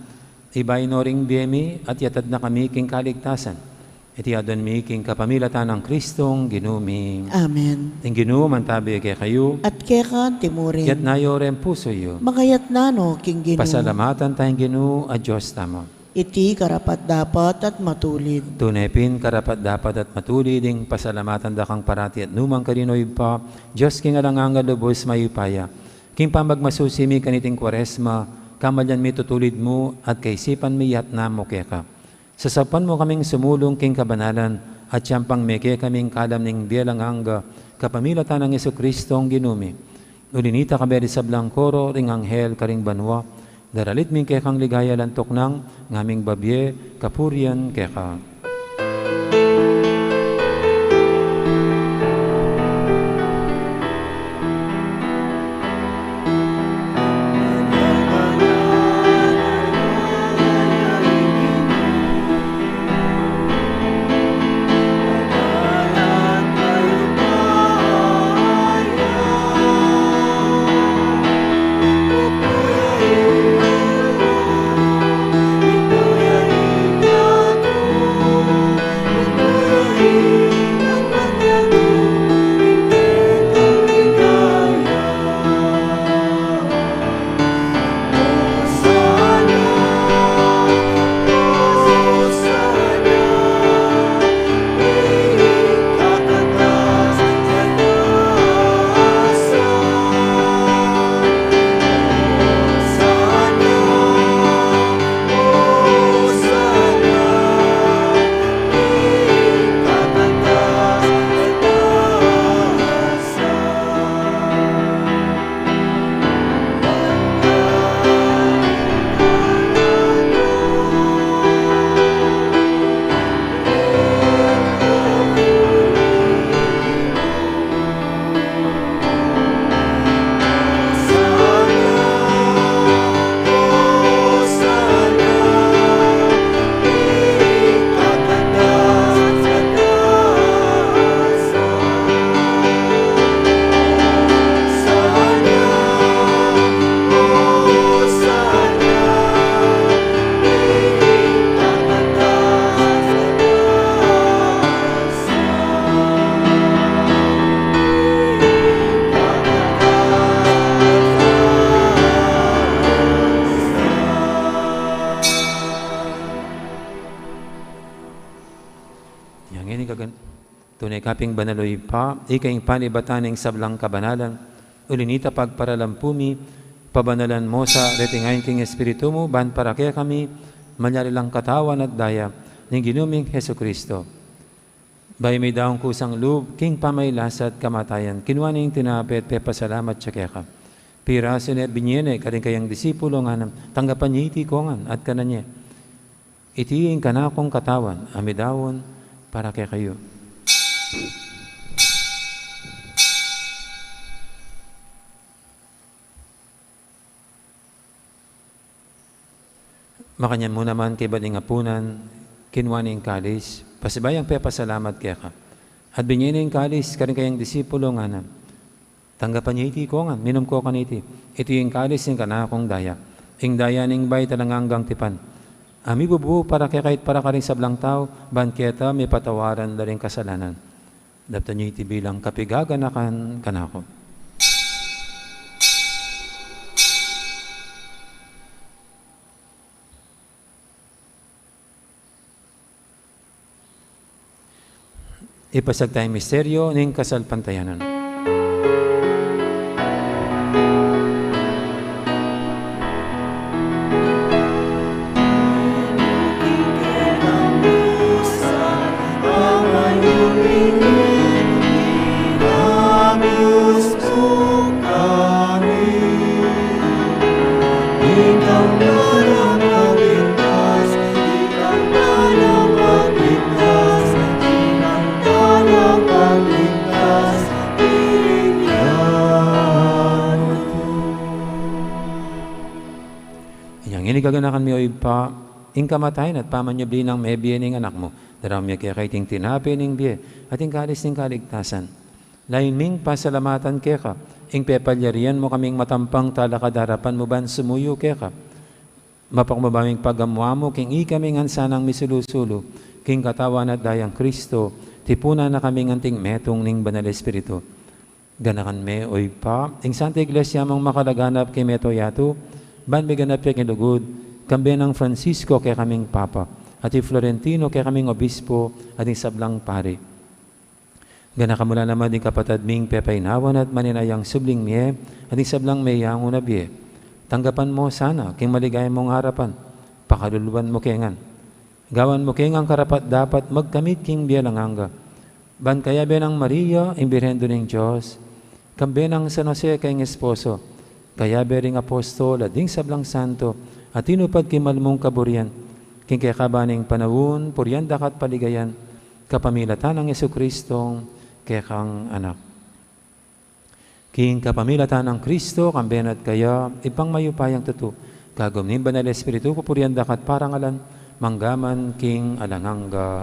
ibayu no ring bie mi, at yatad na kami king kaligtasan. Iti adwan mi king kapamilatan nang Kristong Ginu mi. Amen. Ing Ginu mantabi kekayu. At keka anti mu rin. Itas yu ring pusu yu. Makaitas no king Ginu. Pasalamatan taya ing Ginu a Dios tamu. Iti karapat-dapat at matulid. Tune pin karapat-dapat at matulid ing pasalamatan da kang parati at nukarin man, o Ibpa, Dios king alang angga, lubus mayupaya. King pamagmasusi mi kaniting Kuaresma, kamalian mi tutulid mu at kaisipan mi yatna mu keka. Sasaupan mu kaming sumulung king kabanalan at siyang pangmeke kaming kalam ning bie alang angga, kapamilatan nang Jesucristong Ginu mi. Uli nita, kayabe ring sablang koro ring anghel karing banua, daralit mi kekang ligaya, lantuk nang ngaming babie kapurian keka. Yang ini kagan-, tune ka pin banal, o Ibpa, ika ing panibatan ning sablang kabanalan. Uli nita, pagparalan pu mi, pabanalan mu sa reting ain king Espiritu mu, ban para kekami malyari lang katawan at daya ning Ginu ming Jesucristo. Bayu mi daun kusang lub king pamagkasakit at kamatayan, kinua ne ing tinape at pepasalamat ya keka. Pirasu ne at binie ne karing kayang disipulo, ngana, tanggapan ye iti kongan at kanan ye. Iti ing kanakung katawan a midaun para kekayu. Makanyan mu naman, kaybat ning apunan, kinua ne ing kalis, pasibayu yang pepasalamat keka. At binie ne ing kalis karing kayang disipulo, ngana, tanggapan ye iti kongan, minum ko kaniti. Iti ing kalis ning kanakung daya, ing daya ning bayu at alang anggang tipan, a mibubu para kekayu at para karing sablang tau, ban keta mipatawaran la ring kasalanan. Daptan ye iti bilang kapaganakan kanaku. Ipasiag taya ing misteryu ning kasalpantayanan. Inyang ini gaganakan mi, o Ibpa, ing kamatayan at pamanyubli nang mebie ning Anak mu. Daraun mi keka iting tinape ning bie at ing kalis ning kaligtasan. Layun ming pasalamatan keka ing pepalyarian mu kaming matampang talakad king arapan mu ban sumuyu keka. Mapakumbaba ming pagamu-amu king ikami ngan sanang misulu-sulu king katawan at daya nang Kristo, tipunan na kami ngan anting metung ning Banal Espiritu. Ganakan me, o Ibpa, ing Santa Iglesia mung makalaganap king mabilug a yatu, ban miganap ya king lugud Kambe nang Francisco kekaming Papa, at i Florentino kekaming Obispo, at ding sablang pari. Ganaka mu la naman ding kapatad ming pepainawan at maninayang subling mie, at ding sablang meyangu na bie. Tanggapan mu sana king maligaya mung arapan, pakaluluan mu ke ngan. Gawan mu ke ngan karapat-dapat magkamit king bie alang angga. Ban kayabe nang Maria, ing Birhen Indu ning Dios, kambe nang San Jose king esposo, kayabe ring apostol, at ding sablang santo, a tinupad king mal mung kaburian, king kekaban ning panaun, purian daka at paligayan, kapamilatan nang Jesucristong kekang Anak. King kapamilatan nang Kristo, kambe na at kaya, Ibpang mayupayang tutu, kagum ning Banal Espiritu, pupurian daka at parangalan, mangga man king alang angga.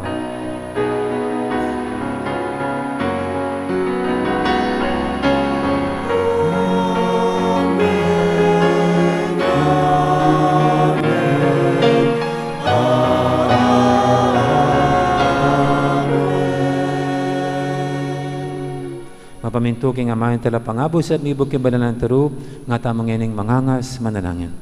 Mapamintu king Ama ing Talapangabus at mibug king banal nang turu, nga tamu ngening mangangas manalangin.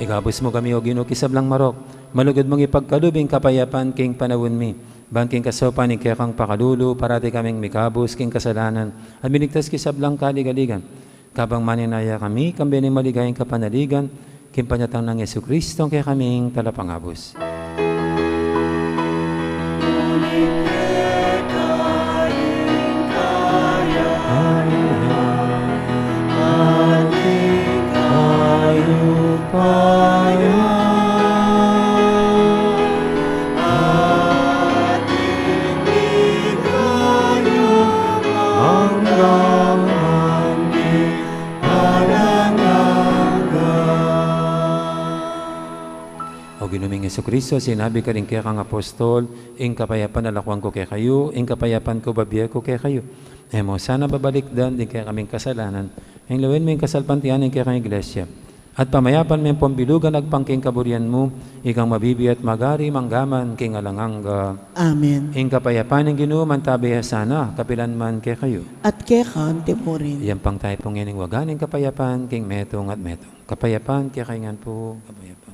Ikabus mu kami, O Ginu, king sablang marok, malugud mung ipagkalub ing kapayapan king panaun mi, ban king kasaupan ning kekang pakalulu, parati kaming mikabus king kasalanan, at miligtas king sablang kaligaligan. Kabang maninaya kami, kambe ning maligayang kapanaligan, king panyatang nang Jesucristo, kekaming Talapangabus. O Ginu ming Jesucristo, sinabi ka ring kekang apostol, ing kapayapan lakuan ku kekayu, ing kapayapan ku bibie ku kekayu. E mu sana babalikdan ding kekaming kasalanan, ing lawen mu ing kasalpantayanan ning kekang Iglesia. At pamayapan me pambilugan agpang king kaburian mu, ikang mabibie at magari mangga man king alang angga. Amen. Ing kapayapan ning Ginu mantabe ya sana, kapilan man kekayu. At keka mu rin. Iyampang tamu pu ngening waga ning kapayapan king metung at metung. Kapayapan kekayu ngan pu, kapayapan.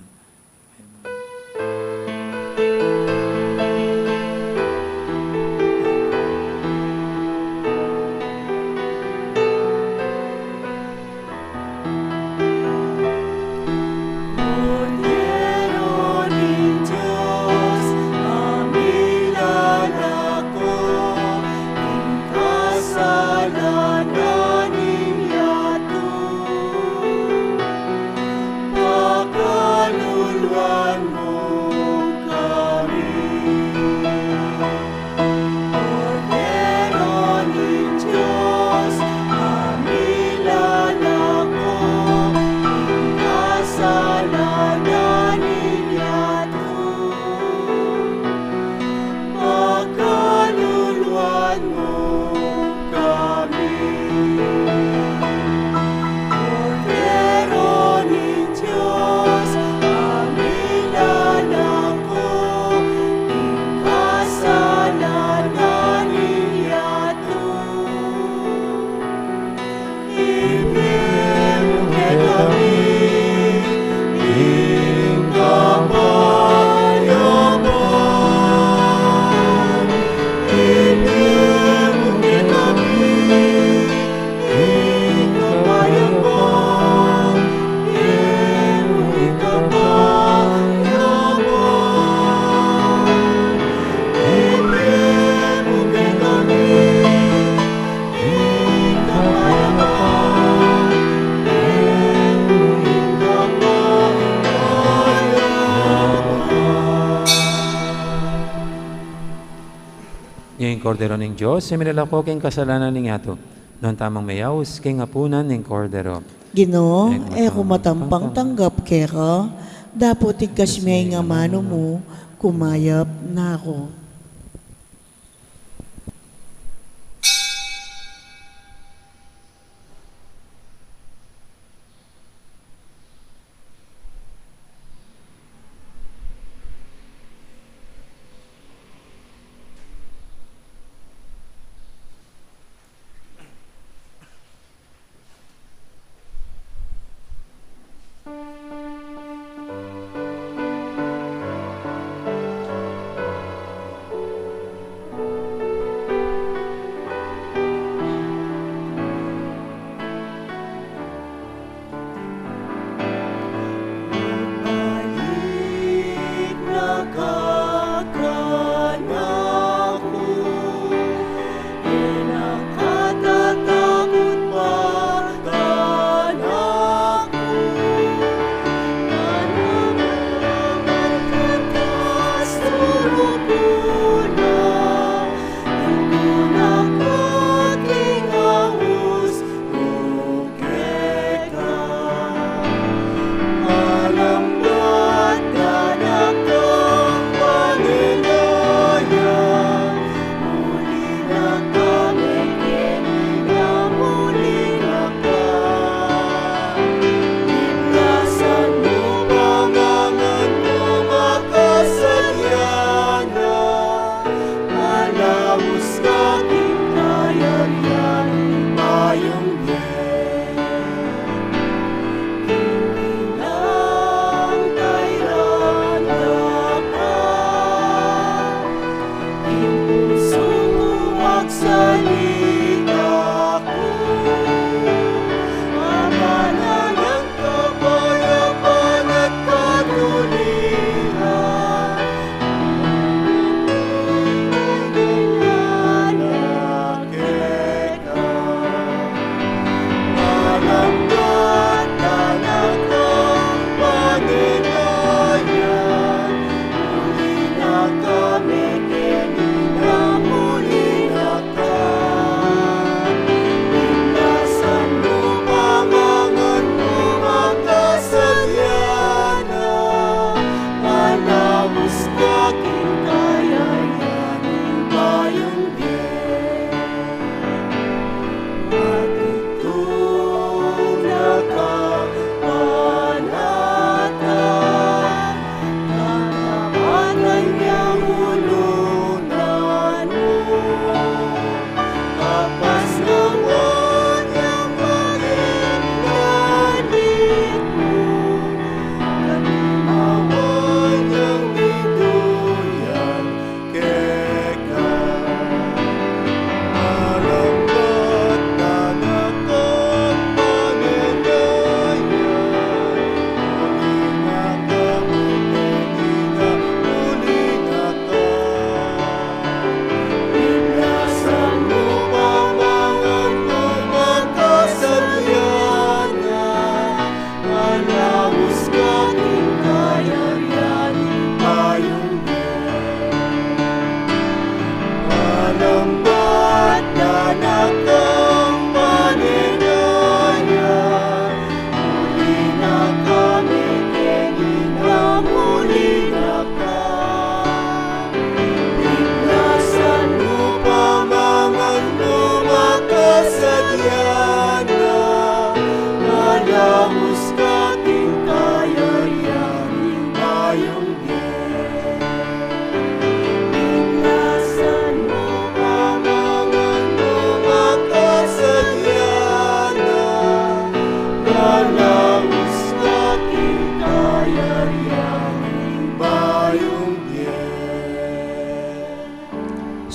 Kordero ning Dios, e milalako king kasalanan ning yatu. Nuan tamung meyaus king apunan ning Kordero. Ginu, e ku matampang tanggap keka, dapot igkas me ing amanu mu, kumayap na ku.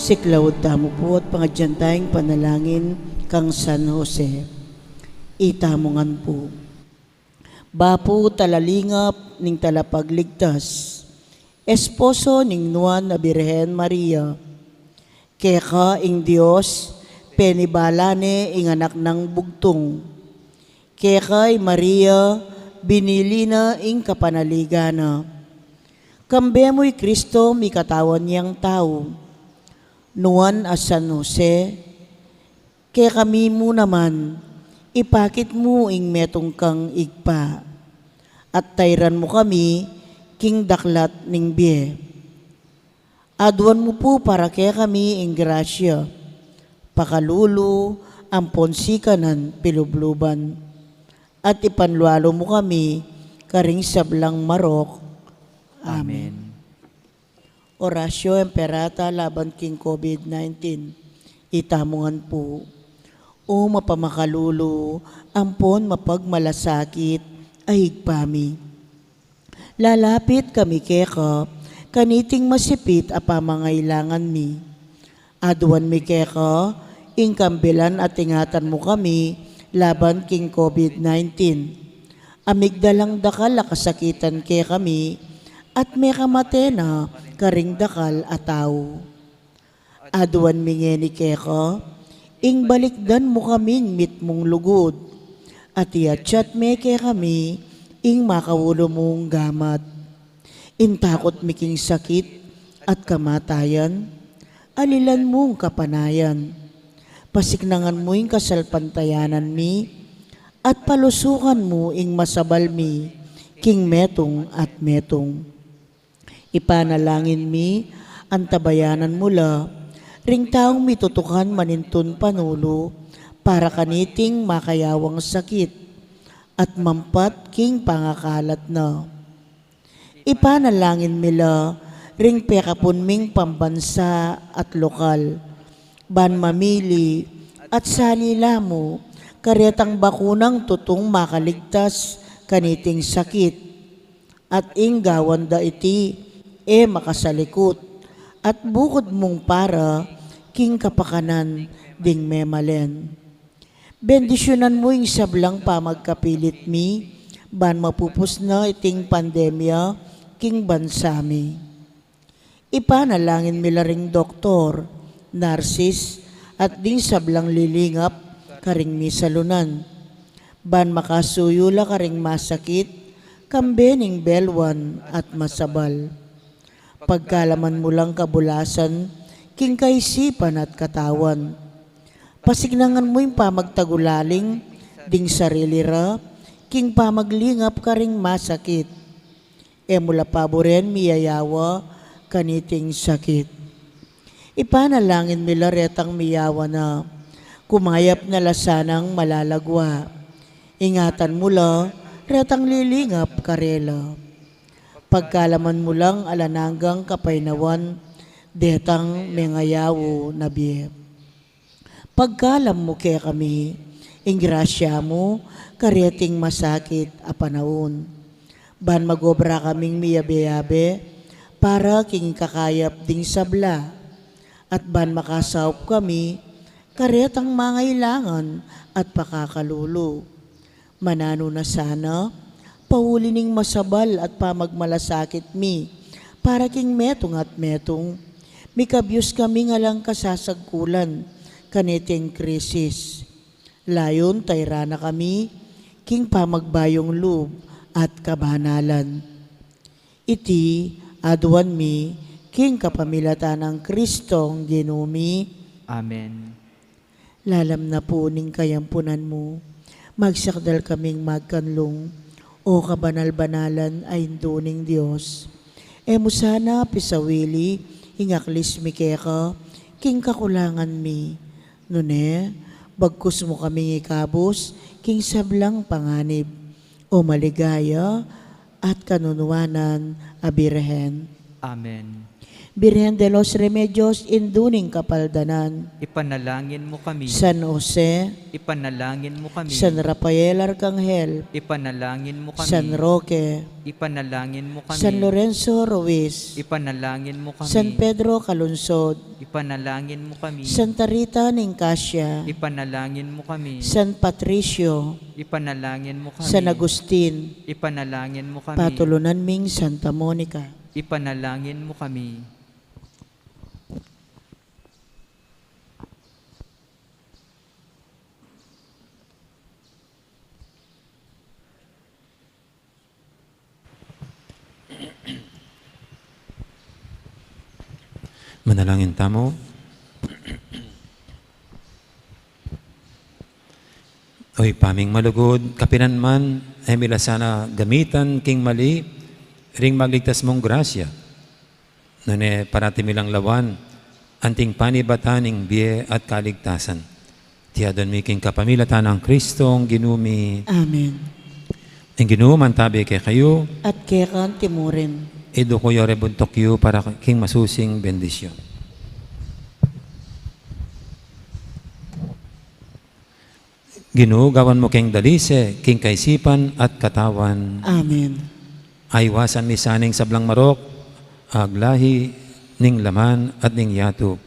Siklaud tamu pu at pangadyan taya ing panalangin kang San Jose. Itamu ngan pu. Bapu talalingap ning Talapagligtas, esposo ning Nuan a Birhen Maria. Keka ing Dios penibala ne ing Anak nang bugtung. Keka i Maria binili na ing kapanaligan na. Kambe mu i Kristo mikatawan yang tau. Nuan a San Jose, kekami mu naman ipakit mu ing metung kang Ibpa, at tairan mu kami king daklat ning bie. Aduan mu pu para kekami ing grasya, pakalulu, ampon sikanan pilubluban, at ipanlualu mu kami karing sablang marok. Amen. Amen. Oratio Imperata laban king COVID nineteen. Itamu ngan pu. O mapamakalulu ampon mapagmalasakit a Ibpa mi, lalapit kami keka kaniting masipit a pamangailangan mi. Aduan mi keka ing kambilan at ingatan mu kami laban king COVID nineteen. A migdalang dakal a kasakitan kekami at mekamate na karing dakal a tau. Aduan mi ngeni keka ing balikdan mu kaming mitmung lugud, at iatsat me kekami ing makaulu mung gamat. Ing takut mi king sakit at kamatayan, alilan mung kapanayan. Pasiknangan mu ing kasalpantayanan mi, at palusukan mu ing masabal mi king metung at metung. Ipanalangin mi, antabayanan mu la ring taung mitutukan manintun panulu para kaniting makayawang sakit at mampat king pangakalat na. Ipanalangin mi la ring pekapun ming pambansa at lokal, ban mamili at sali la mu karetang bakunang tutung makaligtas kaniting sakit, at ing gawan da iti e makasalikut, at bukud mung para king kapakanan ding memalen. Bendisyunan mu ing sablang pamagkapilit mi, ban mapupus na iting pandemya king bansa mi. Ipanalangin mi la ring doktor, narsis, at ding sablang lilingap karing misalunan, ban makasuyu la karing masakit, kambe ning belwan at masabal. Pagkalaman mu lang kabulasan king kaisipan at katawan. Pasiknangan mu ing pamagtagulaling ding sarili ra king pamaglingap karing masakit. E mu la paburen miyayawa kaniting sakit. Ipanalangin mi la retang miyawa na, kumayap na la sanang malalagwa. Ingatan mu la retang lilingap karela. Pagkalaman mu lang alang anggang kapaynawan detang mengayaw na bie. Pagkalam mu kekami ing grasya mu kareting masakit a panaun, ban magobra kaming miyabe-yabe para king ikakayap ding sabla, at ban makasaup kami karetang mangailangan at pakakalulu. Mananu na sana, pauli ning masabal at pamagmalasakit mi para king metung at metung, mikabyus kami ngan alang kasasagkulan kaniting krisis. Layun tairan na kami king pamagbayung lub at kabanalan. Iti aduan mi king kapamilatan nang Kristong Ginu mi. Amen. Lalam na pu ning kayampunan mu, magsakdal kaming magkanlung, O kabanal-banalan a Indu ning Dios. E mu sana pisawili ing aklis mi keka king kakulangan mi, nune bagkus mu kaming ikabus king sablang panganib, O maligaya at kanunuanan a Birhen. Amen. Birhen de los Remedios, Indu ning Kapaldanan. Ipanalangin mu kami. San Jose. Ipanalangin mu kami. San Rafael Arcangel. Ipanalangin mu kami. San Roque. Ipanalangin mu kami. San Lorenzo Ruiz. Ipanalangin mu kami. San Pedro Calungsod. Ipanalangin mu kami. Santa Rita ning Cascia. Ipanalangin mu kami. San Patricio. Ipanalangin mu kami. San Agustin. Ipanalangin mu kami. Patulunan ming Santa Monica. Ipanalangin mu kami. Manalangin tamu. O Ibpa ming malugud, kapilan man e mi la sana gamitan king mali ring magligtas mung grasya, nune parati mi lang lawan anting panibatan ning bie at kaligtasan. Iti adwan mi king kapamilatan nang Kristong Ginu mi. Amen. Ing Ginu mantabi kekayu. At keka naman murin. Iduku yu ring buntuk yu para king masusing bendisyun. Ginu, gawan mu keng dalise king kaisipan at katawan. Amen. Aywasan mi sana ing sablang marok, aglahi ning laman at ning yatu,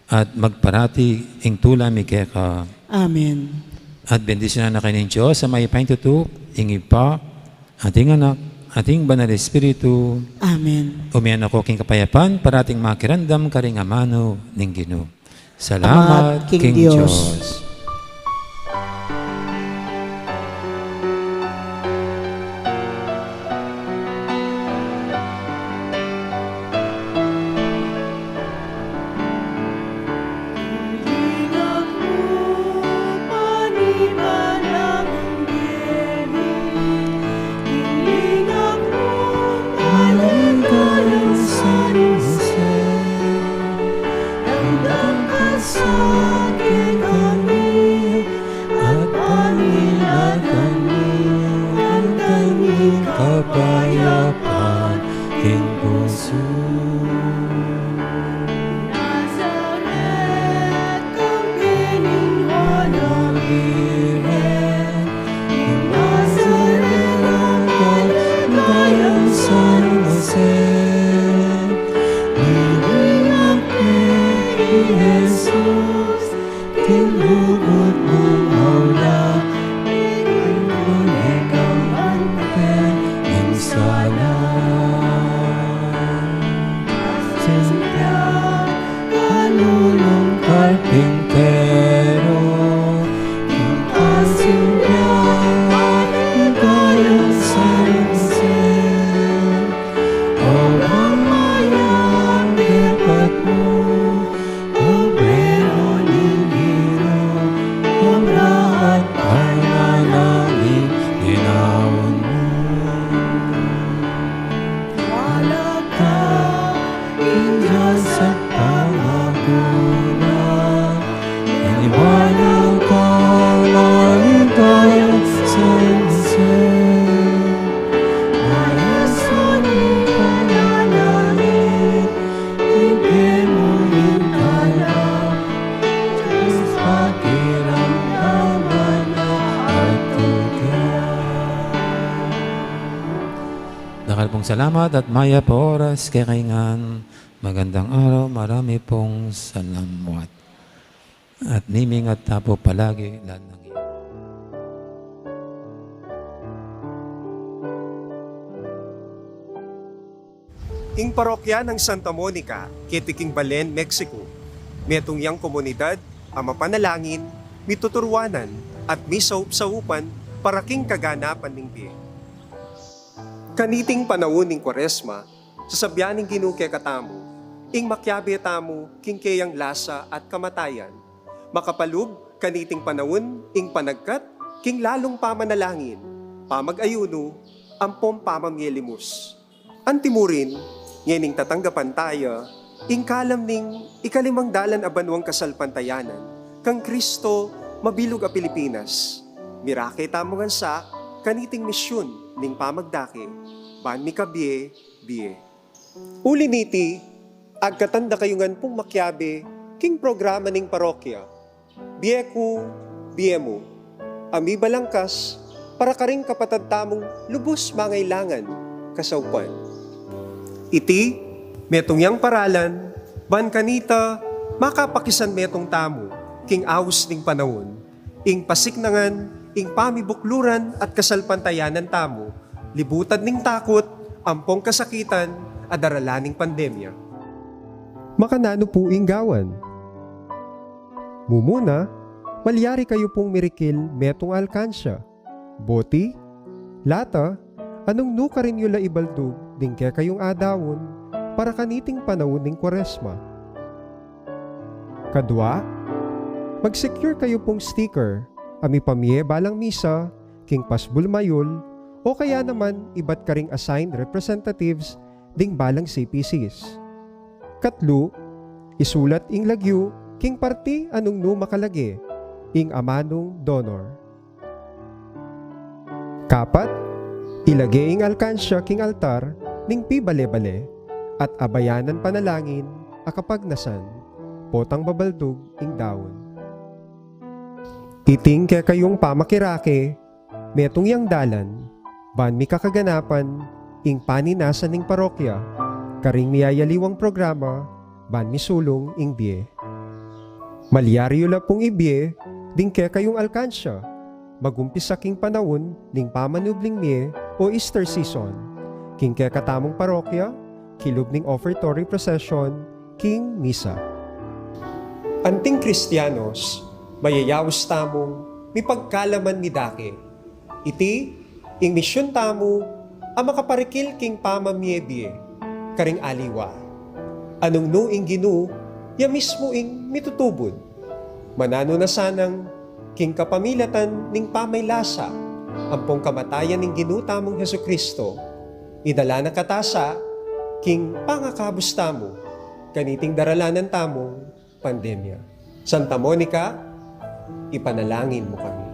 at magparati ing tula mi keka. Amen. At bendisyunan na kayu ning Dios a mayupayang tutu, ing Ibpa, at ing Anak, at ing Banal Espiritu. Amen. Umiyan na ko king kapayapan, parating makiramdam karing amanu ning Ginu. Salamat king Dios. At pangilagan mi ang kanyang kapayapan king pusu. Nazaret, kambe ning Holy Virgen, king Nazaret, ang kaligayan San Jose, ilinapit i Jesus, king lugud mung aula, ing kekang anting sala. Sentiang kalulung karpintero, king pasimbiang kaligayan San Jose, obra mayap depat mu, obrero ning Ginu, obra at panalangin, inaun mu. Wala ka, ing Dios at pamaguna, aniwala ka, maligayang San Jose, mayasan ing panalangin, ibie mu ing tanda, Dios pakiramdaman na at tutya. Dakal pung salamat at mayap a oras kekayu ngan. Magandang araw, marami pung salamat. At mimingat ta pu palagi, lahat ng Ing parokya nang Santa Monica, keti king Belen, Mexico, metung yang komunidad a mapanalangin, mituturwanan, at misaup-saupan para king kaganapan ning bie. Kaniting panaun ning Kuaresma, sasabyan ning Ginu kekatamu ing makiabe tamu king keyang lasa at kamatayan. Makapalub kaniting panaun ing panagkat king lalung pamanalangin, pamag-ayunu, ampong pamamie limus. Antimurin, ngening tatanggapan taya ing kalam ning ikalimang dalan a banuang kasalpantayanan kang Kristo mabilug a Pilipinas. Mirake tamu ngan sa kaniting misyun ning pamagdake ban mikabie-bie. Uli niti, agkatan da kayu ngan pung makiabe king programa ning parokya, Bie Ku, Bie Mu, a mibalangkas para karing kapatad tamung lubus mangailangan kasaupan. Iti metung yang paralan ban kanita makapakisanmetung tamu king aus ning panaun, ing pasiknangan ing pamibukluran at kasalpantayanan tamu, libutan ning takut ampong kasakitan a daralan ning pandemya. Makananu pu ing gawan? Mumuna, malyari kayu pung mirikil metung a alkansya, boti, lata, a nung nukarin yu la ibaldug ding kekayung adaun para kaniting panaun ning Kuaresma. Kadua, mag-secure kayu pung sticker a mipamie balang misa king pasbul mayul o kaya naman ibat karing assigned representatives ding balang C P Cs. Katlu, isulat ing lagyu king parti a nung nu makalage ing amanung donor. Kapat, ilage ing alkansya king altar ning pibale-bale at abayanan panalangin a kapagnasan potang babaldug ing daun. Iting kekayung pamakirake, metung yang dalan ban mikakaganapan ing paninasan ning parokya karing miyayaliwang programa ban misulung ing bie. Malyari yu la pung ibie ding kekayung alkansya, magumpisa king panaun ning pamanubling mie o Easter season, king kekatamung parokya, kilub ning offertory procession, king misa. Anting Kristianos, mayayaus tamung mipagkalaman midake. Iti ing misyun tamu a makaparikil king pamamie-bie karing aliwa. Anung nu ing Ginu, ya mismu ing mitutubud. Mananu na sanang king kapamilatan ning pamaylasa ampong kamatayan ning Ginu tamung Jesucristo, idala na kata sa king pangakabus tamu kaniting daralanan tamung pandemya. Santa Monica, ipanalangin mu kami.